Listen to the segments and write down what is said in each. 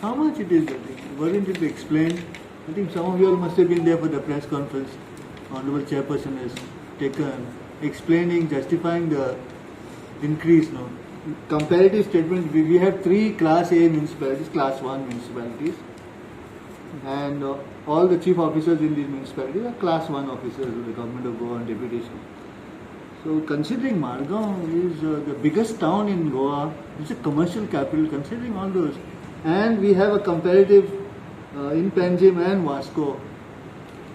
How much it is? Weren't it explained? I think some of you all must have been there for the press conference. Honorable Chairperson has taken, explaining, justifying the increase. No, comparative statement. We have three Class A municipalities, Class 1 municipalities, and all the chief officers in these municipalities are Class 1 officers of the government of Goa and deputation. So considering Margao is the biggest town in Goa, it's a commercial capital, considering all those, and we have a comparative in Panjim and Vasco,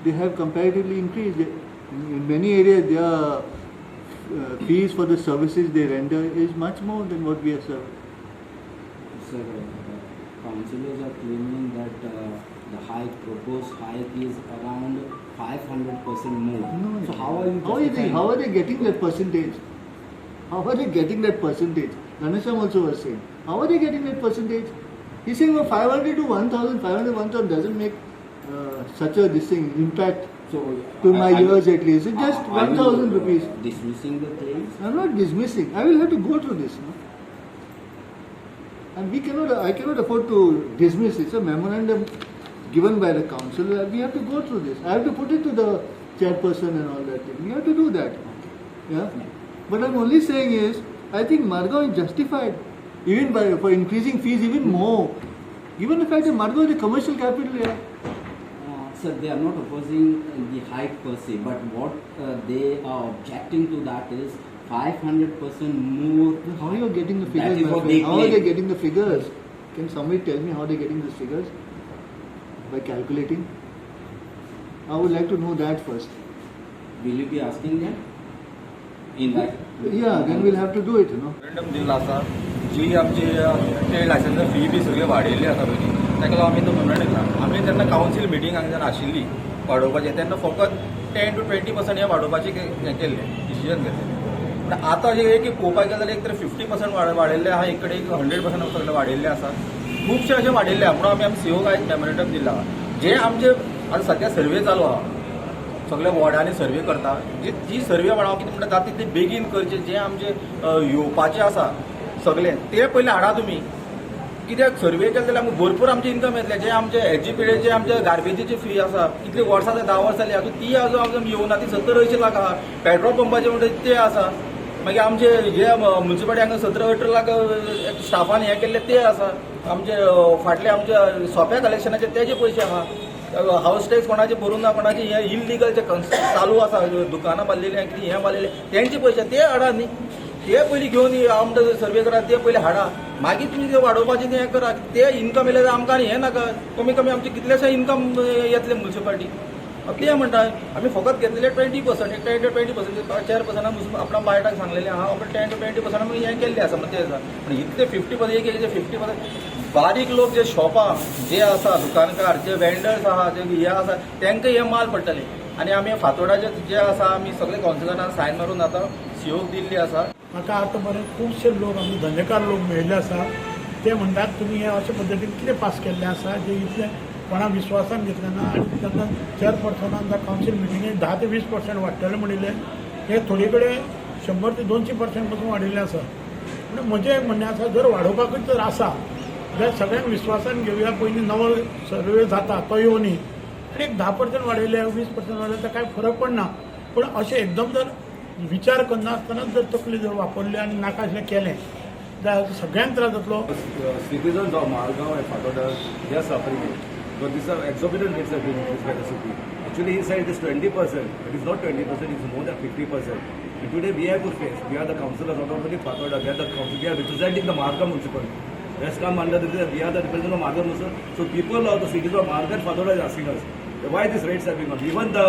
they have comparatively increased. In many areas, their fees for the services they render is much more than what we are serving. Sir, councillors are claiming that the hike, proposed hike is around 500% more. No, So how are you how are they getting that percentage? How are they getting that percentage? Ghanashyam also was saying, how are they getting that percentage? He's saying, well, 500 to 1,000, 500, 1,000 doesn't make such a this thing impact. So, to my ears at least. It's just are you, 1,000 rupees. Dismissing the claims? I'm not dismissing. I will have to go through this. No? And we cannot, I cannot afford to dismiss. It's a memorandum given by the council. We have to go through this. I have to put it to the chairperson and all that thing. We have to do that. Yeah? But I'm only saying is, I think Margao is justified even by for increasing fees even more. Given the fact that Margao is a commercial capital here. Sir, they are not opposing the hike per se, but what they are objecting to that is 500% more. How are you getting the That figures, is my what friend? they How are they claim. getting the figures? Can somebody tell me how they are getting these figures? By calculating? I would like to know that first. Will you be asking them? In that? Yeah, then we'll have to do it. Memorandum दिल्लो आसा जी आमची trade licence fee बी सगळी वाडयल्ली आसा पयलीं ताका लागून आमी तो मेमोरंडम दिला. आमी जेन्ना कावन्सील मिटींग हांगा जेन्ना आशिल्ली वाडोवपाचें तेन्ना फकत 10 to 20% हें वाडोवपाचें हें केल्लें डिसिजन घेतलें. पूण आतां जें एक पळोवपाक गेलें जाल्यार एक तर 50% वाडयल्लें आहा, एक कडेन 100% सगळें वाडयल्लें आसा, खुबशें अशें वाडयल्लें आहा. म्हणून आमी आमी सीओक आयज मेमोरंडम दिल्लो आहा. जे आमचे आतां सद्या सर्वे चालू आहा, सगळे वॉर्डांनी सर्वे करता, जी सर्वे म्हणा कितें म्हणटा जाता तितले बेगीन करचे. जे आमचे येवपाचे आसा सगळे ते पयलीं हाडा तुमी, कित्याक सर्वे केले जाल्यार आमकां भरपूर आमचे इन्कम येतले. जे आमचे एच जी पी जे आमचे गार्बेजीची फी आसा कितली वर्सां जाली, 10 वर्सां जाली आजून ती अजून आमकां येवना, ती 70-80 लाख आहा. पेट्रोल पंपाचे म्हणटा ते आसा, मागीर आमचे जे म्युन्सिपालिटी हांगा 17-18 लाख स्टाफान हें केल्ले ते आसा, आमचे फाटले आमचे सोप्या कलेक्शनाचे तेजे पयशे आहा, हावस टॅक्स कोणाचे भरूंक ना, कोणाचे हे इलिगल जे चालू आसा दुकानां बांदलेली कितें हें बांदलेलें तेंचे पयशे ते हाडा न्ही, ते पयलीं घेवन आमकां सर्वे करा, ते पयलीं हाडा, मागीर तुमी ते वाडोवपाचें तें करा. ते इन्कम येयले जाल्यार आमकां आनी हें नाका, कमी कमी आमचे कितलेशे इन्कम येतले म्युन्सिपालिटी. ते म्हणटा आमी फकत घेतलेले 20%, 10 to 20%, चेअरपर्सनान आपणा बायटाक सांगलेलें आहा, आपण 10 to 20% आमी हें केल्लें आसा. ते आसा पूण इतले 50%, एक 50% बारीक लोक जे शॉपां जे आसा, दुकानकार जे वेंडर्स आहा, जे हे आसा, तांकां हे माल पडटले. आनी आमी फातोडाचे जे आसा आमी सगळे कावन्सिलरान सायन मारून आतां सीओक दिल्ली आसा. म्हाका आतां पर्यंत खुबशे लोक आमचे धंदेकार लोक मेळिल्ले आसा, ते म्हणटात तुमी हे अशे पद्दतीन कितें पास केल्लें आसा जे इतलें कोणा विस्वासान घेतलें ना. आनी तेन्ना चेअरपर्सनान जावं कावन्सील मिटिंगेक 10 ते 20% वाडटलें म्हणिल्लें, हे थोडे कडेन 100 ते 200% पसून वाडिल्लें आसा. म्हणून म्हजें एक म्हणणें आसा, जर वाडोवपाकूच जर आसा जाल्यार सगळ्यांक विस्वासान घेवया, पयलीं नवो सर्वे जाता तो येवनी आनी एक 10% वाडयले 20% वाडयले तर कांय फरक पडना. पूण अशें एकदम जर विचार करनासतना जर तकली जर वापरली आनी नाका आशिल्लें केलें जाल्यार सगळ्यांक त्रास जातलो. Citizens of Margao and Fatorda, they are suffering it. Because these are exorbitant rates have been increased by the city. Actually, he said it is 20%. It is not 20%, it is more than 50%. And today we have to face, we are the councillors, not only Fatorda, we are the council, we are representing the Margao municipality. Let's come under this, we are the representative of Margao municipality. So people of the cities of Margao and Fatorda is asking us, why these rates have been gone. Even the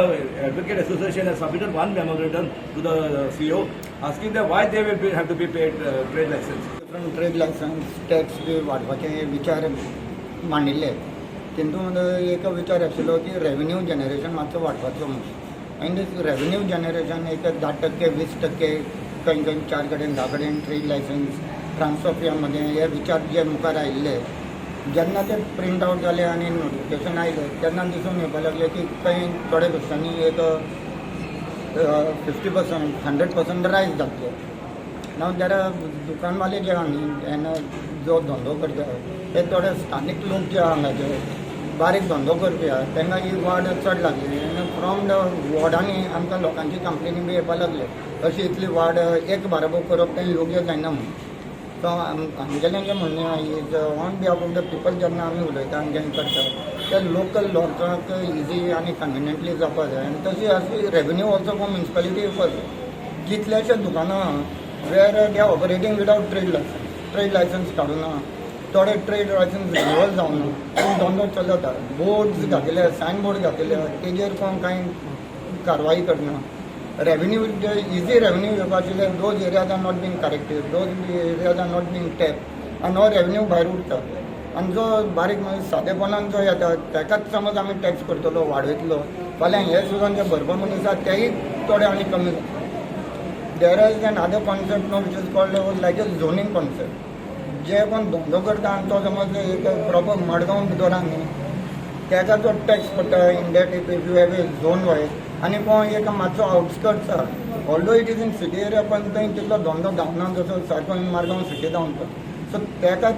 Advocate Association has submitted one memorandum to the CEO asking them why they will be, have to be paid trade license. Different trade licence tax बी वाडपाचे विचार मांडिल्ले, तितून एक विचार आशिल्लो की revenue generation मातसो वाडपाचो म्हणून. आनी revenue generation एक 10% 20% खंय खंय 4 कडेन 10 कडेन ट्रेड लायसन्स ट्रान्सफर मदें हे विचार जे मुखार आयिल्ले, जेन्ना ते प्रिंट आवट जाले आनी नोटिफिकेशन आयलें तेन्ना दिसून येवपाक लागलें की खंय थोड्या दिसांनी एक 50% 100% रायज जातले. नाव there दुकानवाले जे आहा न्ही, तेन्ना जो धंदो करता ते थोडे स्थानीक लोक जे आहा हांगाचे बारीक धंदो करपी आहा, तांकां ही वाड चड लागली आनी फ्रॉम the वॉर्डांनी आमकां लोकांची कंप्लेनी बी येवपा लागले, अशी इतली वाड एक बाराबर करप तें योग्य जायना म्हणून. सो आमगेलें जें म्हणणें आहा is on behalf of the people, जेन्ना आमी उलयता आनी जेन्ना करता ते लोकल लोकांक इजी आनी कन्विनियंटली जावपा जाय आनी तशी अशी रेवेन्यू ऑल्सो फॉर म्युनिसिपालिटी येवपा जाय. कितल्याशे दुकानां where they are operating without trade licence, trade licence काडूना, थोडे ट्रेड लायसन्स रिन्युअल जावना पूण धंदो चलत आहा. बोर्ड्स घातले, सायन बोर्ड घातले, तेजेर कोण कांय कारवाई करना. रेवेन्यू, इजी रेवेन्यू येवपा आशिल्ले, those areas are not being corrected, those areas are not being tap आनी हो रेवेन्यू भायर उरता. आनी जो बारीक म्हणजे सादेपणान जो येता ताकाच समज आमी टॅक्स करतलो, वाडयतलो, फाल्यां हे सुद्दां जे भरपा मनीस आसा तेय थोडे आनी कमी जाता. There is another concept no, which is called like a zoning concept. जे कोण धंदो करता आनी तो समज एक प्रॉपर मडगांव भितर आहा न्ही, तेका जो टॅक्स पडटा in that if you have a zone wise, आनी कोण एक मातसो आउटस्कर्ट्स आहा, although it is in city area, पण थंय तितलो धंदो जावना जसो सारको इन मारगांव सिटी जावन तो. सो तेका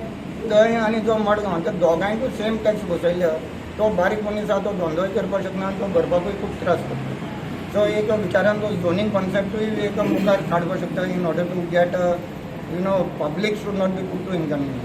थंय आनी जो मडगांव त्या दोगांयकूय सेम टॅक्स बसयल्यार तो बारीक मनीस आहा तो धंदोय करपाक शकना आनी तो भरपाकूय खूब त्रास पडटा. सो एक विचारान तो झोनींग कॉन्सेप्टूय एक मुखार काडपाक शकता in order to get public should not be put to inconvenience.